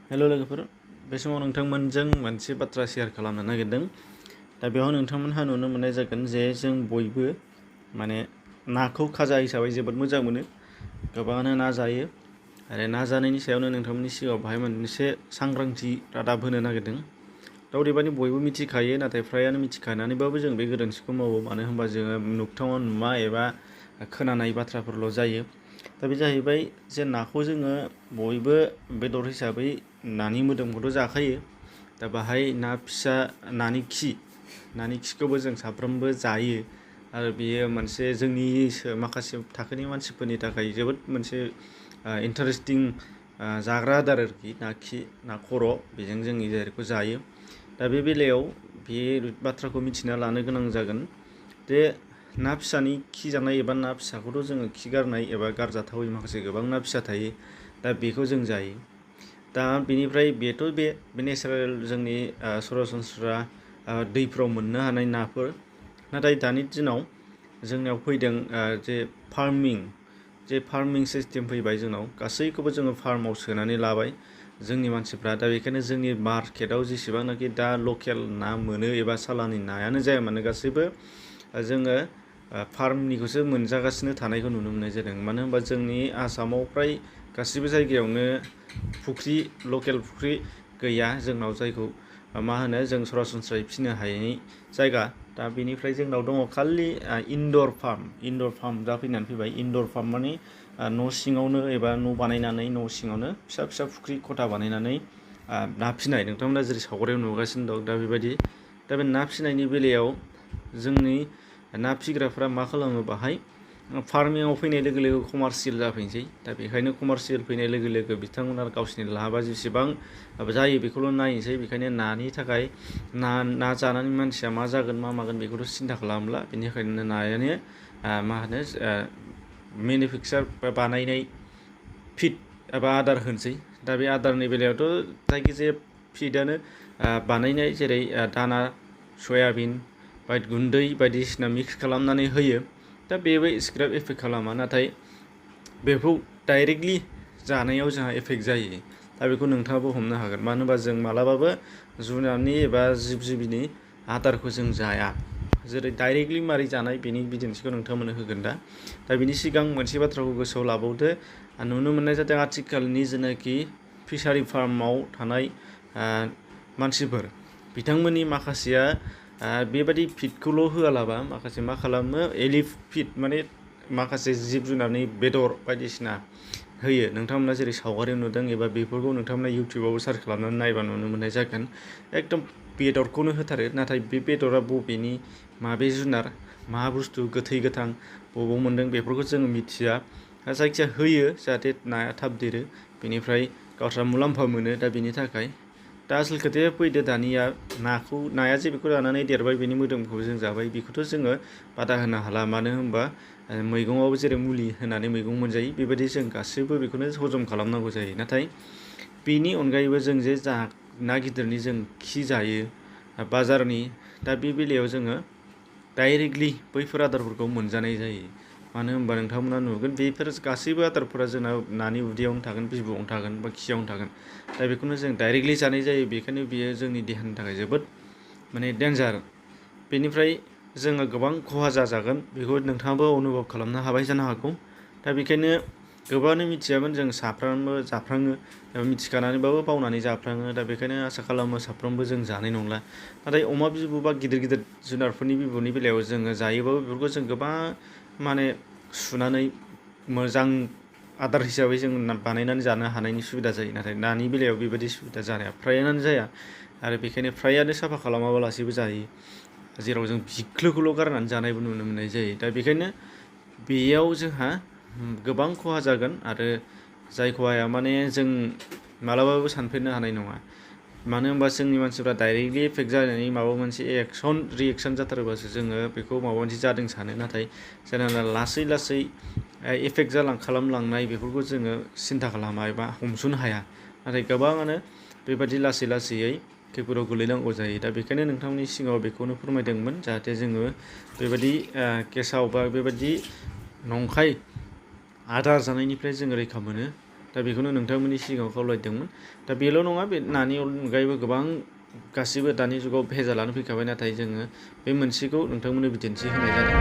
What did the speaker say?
हेल' लोगोफोर, बे समाव नोंथांमोनजों मोनसे बाथ्रा शेयार खालामनो नागिरदों। दा बेयाव नोंथांमोनहा नुनो मोननाय जागोन जे जों बयबो माने नाखौ खाजा हिसाबै जोबोद मोजां मोनो। गोबाङानो ना जायो आरो ना जानायनि सायावनो नोंथांमोननि सिगाङाव बाहाय मोनसे सांग्रांथि रादाब होनो नागिरदों। दा अदेबानि बयबो मिथिखायो, नाथाय फ्रायानो मिथिखानानैबाबो जों बे गोरोन्थिखौ मावो। मानो होनबा जोङो नुथावा नुवा एबा खोनानाय बाथ्राफोरल' जायो। दा बे जाहैबाय जे नाखौ जोङो बयबो बेदर हिसाबै नानि मोदोमखौथ' जाखायो। दा बाहाय ना फिसा नानि खिखौबो जों साफ्रोमबो जायो आरो बेयो मोनसे जोंनि माखासे थाखोनि मानसिफोरनि थाखाय जोबोद मोनसे इन्टारेस्टिं जाग्रा आदार आरोखि। ना खर' बेजों जोंनि जायगाखौ जायो। दा बे बेलायाव बे बाथ्राखौ मिथिना लानो गोनां जागोन जे ना फिसानि खि जानाय एबा ना फिसाखौथ' जोङो खि गारनाय एबा गारजाथावै माखासे गोबां ना फिसा थायो। दा बेखौ जों जायो। दा बेनिफ्राय बेथ' बे नेचारेल जोंनि सरासनस्रा दैफ्राव मोननो हानाय नाफोर। नाथाय दानि दिनाव जोंनियाव फैदों जे फार्मिं सिस्टेम फैबाय जोंनाव। गासैखौबो जोङो फार्माव सोनानै लाबाय जोंनि मानसिफ्रा। दा बेखायनो जोंनि मार्केटाव जेसेबांनाखि दा लकेल ना मोनो एबा सालानि नायानो जाया मानो, गासैबो जोङो फार्मनिखौसो मोनजागासिनो थानायखौ नुनो मोननाय जादों। मानो होनबा जोंनि आसामाव फ्राय गासिबो जायगायावनो लकेल फुख्रि गैया जोंनाव, जायखौ जों सरासनस्रायै फिसिनो हायै जायगा। दा बेनिफ्राय जोंनाव दङ खालि इनडर फार्म जाफैनानै फैबाय। इनडर फार्म माने न' सिङावनो एबा न' बानायनानै न' सिङावनो फिसा फिसा फुख्रि खथा बानायनानै ना फिसिनाय। नोंथांमोना जेरै सावगारियाव नुगासिनो दं दा बेबायदि। दा बे ना फिसिनायनि बेलायाव जोंनि ना फिसिग्राफ्रा मा खालामो, बाहाय फार्मिङाव फैनाय लोगो लोगो कमार्शियेल जाफैनोसै। दा बेखायनो कमार्शियेल फैनाय लोगो लोगो बिथांमोना गावसिनि लाबा जेसेबां जायो बेखौल' नायनोसै। बेखायनो नानि थाखाय ना जानानै मानसिया मा जागोन मा मागोन बेखौथ' सिन्था खालामला। बेनिखायनो नायानो मेनुफेक्सार बा बानायनाय फिड एबा आदार होनोसै। दा बे आदारनि बेलायावथ' जायखिजाया फिडआनो बानायनाय, जेरै दाना, सयाबिन, गुन्दै बायदिसिना मिक्स खालामनानै होयो। दा बेबो इसिग्राब एफेक्ट खालामा, नाथाय बेखौ डाइरेक्टलि जानायाव जोंहा एफेक्ट जायो। दा बेखौ नोंथाङाबो हमनो हागोन। मानो होनबा जों मालाबाबो जुनारनि एबा जिब जिबिनि आदारखौ जों जाया। जेरै डाइरेक्टलि मारै जानाय बेनि बिदिन्थिखौ नोंथांमोननो होगोन। दा बिनि सिगां मोनसे बाथ्राखौ गोसोआव लाबावदो। नुनो मोननाय जादों आथिखालनि जेनाखि फिसारि फार्माव थानाय मानसिफोर, बिथांमोननि माखासेया बेबादि फिडखौल' होआलाबा माखासे मा खालामो, एलिफ फिड माने माखासे जिब जुनारनि बेदर बायदिसिना होयो। नोंथांमोना जेरै सावगारियाव नुदों एबा बेफोरखौ नोंथांमोना इउटुबावबो सार्च खालामनानै नायबा नुनो मोननाय जागोन। एकदम बेदरखौनो होथारो, नाथाय बे बेदरा बबेनि, माबे जुनार, मा बुस्थु, गोथै गोथां बबाव मोनदों बेफोरखौ जोङो मिथिया। जायखिया होयो जाहाथे नाया थाब देरो, बेनिफ्राय गावस्रा मुलाम्फा मोनो। दा बेनि थाखाय दा आसोल खोथाया फैदो दानिया, नाया जे बेखौ जानानै देरबाय बेनि मोदोमखौ जों जाबाय बेखौथ' जोङो बादा होनो हाला। मानो होनबा मैगङावबो जेरै मुलि होनानै मैगं मोनजायो, बेबायदि जों गासैबो बेखौनो हजम खालामनांगौ जायो। नाथाय बेनि अनगायैबो जों जे ना गिदिरनि जों खि जायो बाजारनि, दा बे बेलायाव जोङो डाइरेक्टलि बैफोर आदारफोरखौ मोनजानाय जायो। मानो होनबा नोंथांमोना नुगोन बेफोर गासैबो आदारफोरा जोंना नानि उदैयावनो थागोन, बिबुआवनो थागोन बा खियावनो थागोन। दा बेखौनो जों डाइरेक्टलि जानाय जायो। बेखायनो बियो जोंनि देहानि थाखाय जोबोद डेन्जार। बेनिफ्राय जोङो गोबां खहा जाजागोन, बेखौ नोंथाङाबो अनुभब खालामनो हाबाय जानो हागौ। दा बेखायनो गोबाङानो मिथियामोन, जों साफ्रामबो जाफ्राङो, मिथिखानानैबाबो बावनानै जाफ्राङो। दा बेखायनो आसा खालामो साफ्रोमबो जों जानाय नंला। नाथाय अमा बिबु बा गिदिर गिदिर जुनारफोरनि बिबुनि बेलायाव जोङो जायोबाबो बेफोरखौ जों गोबां सुनानै मोजां आदार हिसाबै जों बानायनानै जानो हानायनि सुबिदा जायो। नाथाय नानि बेलायाव बेबायदि सुबिदा जानाया फ्रायानो जाया आरो बेखायनो फ्रायानो साफा खालामाबालासिबो जायो, जेराव जों बिख्लोखौल' गारनानै जानायबो नुनो मोननाय जायो। दा बेखायनो बेयाव जोंहा गोबां खहा जागोन आरो जाय खहाया जों मालाबाबो सानफेरनो हानाय नङा। मानो होनबा जोंनि मानसिफ्रा डाइरेक्टलि एफेक्ट जानानै माबा मोनसे रिएक्सन जाथारोबासो जोङो बेखौ माबा मोनसे जादों सानो। नाथाय जेनेबा लासै लासै एफेक्ट खालामलांनाय बेफोरखौ जोङो सिन्था खालामा एबा हमस'नो हाया। नाथाय गोबाङानो बेबायदि लासै लासैयै खैफोदाव गोलैनांगौ जायो। दा बेखायनो नोंथांमोननि सिगाङाव बेखौनो फोरमायदोंमोन, जाहाथे जोङो बेबायदि केसाव बा बेबायदि नंखाय आदार जानायनिफ्राय जोङो रैखा मोनो। दा दा बेखौनो नोंथांमोननि सिगाङाव खावलायदोंमोन। दा बेल' नङा, बे नानि अनगायैबो गोबां गासिबो दानि जुगाव भेजालानो फैखाबाय, नाथाय जोङो बे मोनसेखौ नोंथांमोननो बिदिन्थि होनाय जादों।